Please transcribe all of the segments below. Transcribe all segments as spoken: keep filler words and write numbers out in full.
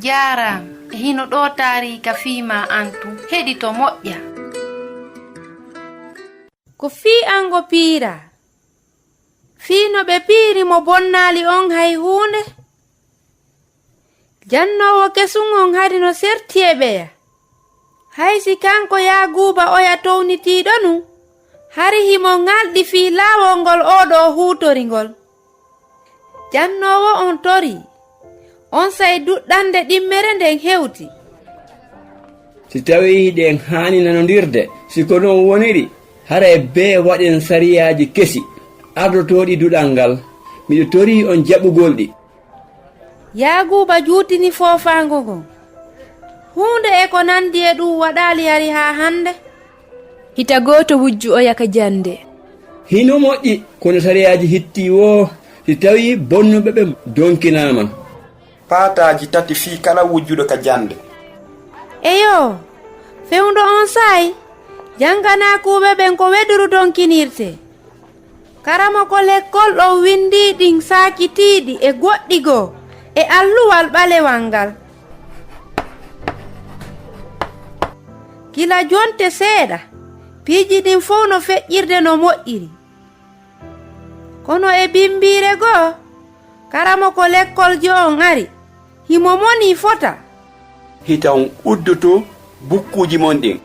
Jaaraama, e hino ɗoo taariika fii maa an tun. Heɗito moƴƴa. Ko fii an ngo piiraa. Fii no ɓe piiri mo bonnaali on hay huunde. Jannoowo kesun on hari no serti e ɓeya. Hay si kanko Yaaguuba oya townitiiɗo nun, hari himo ŋalɗi fii laawol ngol oo ɗoo huutori ngol. Jannoowo on torii. Onsay duɗɗande ɗimmere nden hewti. Si tawii hiɗen haani nanondirde, si ko non woniri, haray bee waɗen sariyaaji kesi ardotooɗi duɗal ngal. Miɗo torii on jaɓugol ɗi. Yaaguuba juutini foofaango ngon. Huunde e ko nandi e ɗum waɗaali hari haa hande. Hita gooto wujju oya ka jannde. Hino moƴƴi, kono sariyaaji hittii woo, si tawii bonnuɓe ɓen donkinaama. Paataaji tati fii kala wujjuɗo ka jannde. Eyo, fewndo on saa'i, jannganaakuuɓe ɓen ko weduru donkinirtee. Karamoko lekkol ɗon winndii ɗin saakitiiɗi e goɗɗi goo e alluwal ɓalewal ngal. Gila jonte seeɗa, piiji ɗin fow no feƴƴirde no moƴƴiri. Kono e bimmbiire goo, karamoko lekkoljo on ari, himo monii fota. Hita on uddoto bukkuuji mon ɗin.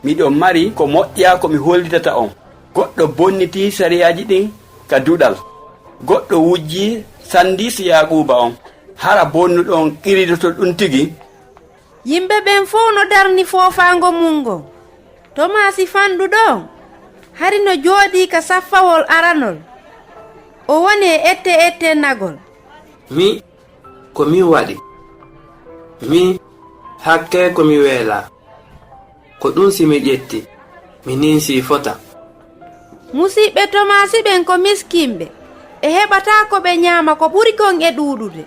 Miɗo mari ko moƴƴaa ko mi hollitata on. Goɗɗo bonnitii sariyaaji ɗin ka duɗal. Goɗɗo wujjii sandiis Yaaquuba on. Hara bonnuɗo on qiridoto ɗun tigi? Yimɓe ɓen fow no darni foofaango mun ngon. Tomaasi fanɗuɗo on, hari no jooɗii ka saffawol aranol. O woni e ette-ettennagol. Mi, ko min waɗi. Mi, hakkee ko mi weelaa. Ko ɗun si mi ƴetti, mi ninsii fota. Musiɓɓe Tomaasi ɓen ko miskinɓe, ɓe heɓataa ko ɓe ɲaama ko ɓuri kon e ɗuuɗude.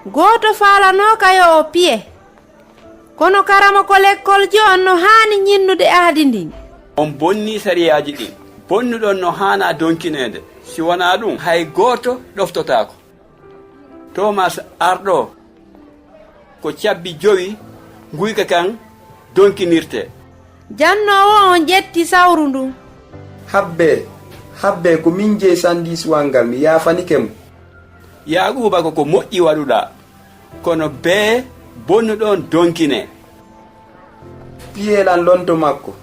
Gooto faalanooka yo o piye. Kono karamoko lekkoljo on no haani ɲinnude ahdi ndin. On bonnii sariyaaji ɗin. Bonnuɗon no haanaa donkineede. Si wanaa ɗun, hay gooto ɗoftotaako. Toomas arɗo, ko cabbi jowi nguyka kan donkinirtee. Jannoowo on ƴetti sawru ndun. Habbee, habbee, ko min jeyi sandiisuwal ngal, mi yaafanike mo. Yaaquuba, ko ko moƴƴi waɗuɗaa, kono bee bonnuɗo on donkinee. Piyee lan lonto makko,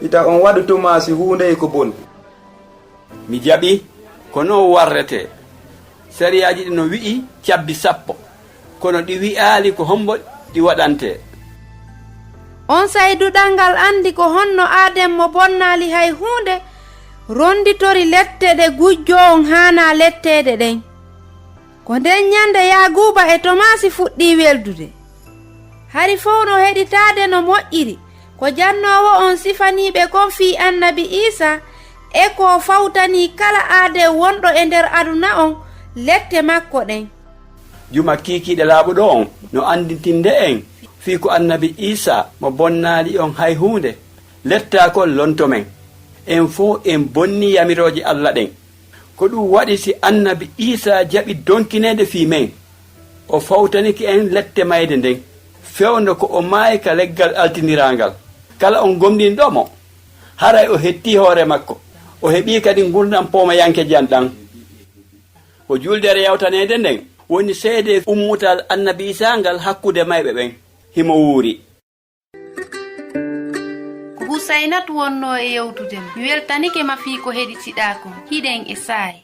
hita on waɗu Tomaasi huunde e ko boni. Mi jaɓii, ko non warretee. Sariyaaji ɗin no wi'i cabbi sappo, kono ɗi wi'aali ko hombo ɗi waɗantee. Onsay duɗal ngal andi ko honno aaden mo bonnaali hay huunde, ronditori lette ɗe gujjo on haanaa letteede ɗen. Ko nden ɲande Yaaquuba e Tomaasi fuɗɗii weldude. Hari fow no heɗitaade no moƴƴiri ko jannoowo on sifanii ɓe kon fii annabi Iisaa e ko o fawtanii kala aadee wonɗo e nder aduna on lette makko ɗen. Juma kiikiiɗe laaɓuɗo on no annditinde en fii ko annabi Iisaa mo bonnaali on hay huunde lettaa kon lonto men. En fow en bonnii yamirooje Alla ɗen. Ko ɗun waɗi si annabi Iisaa jaɓi donkineede fii men, o fawtanike en lette mayde nden, fewndo ko o maayi ka leggal altindiraangal. Kala on gomɗinɗo mo, haray o hettii hoore makko, o heɓii kadi ngurndan poomayankejan ɗan. Ko juldere yawtaneede nden woni seedee ummutal annabi Iisaa ngal hakkunde mayɓe ɓen, himo wuuri. Ko Husaynatu wonnoo e yewtude ma. Mi weltanike ma fii ko heɗitiɗaa kon. Hiɗen e saa'i.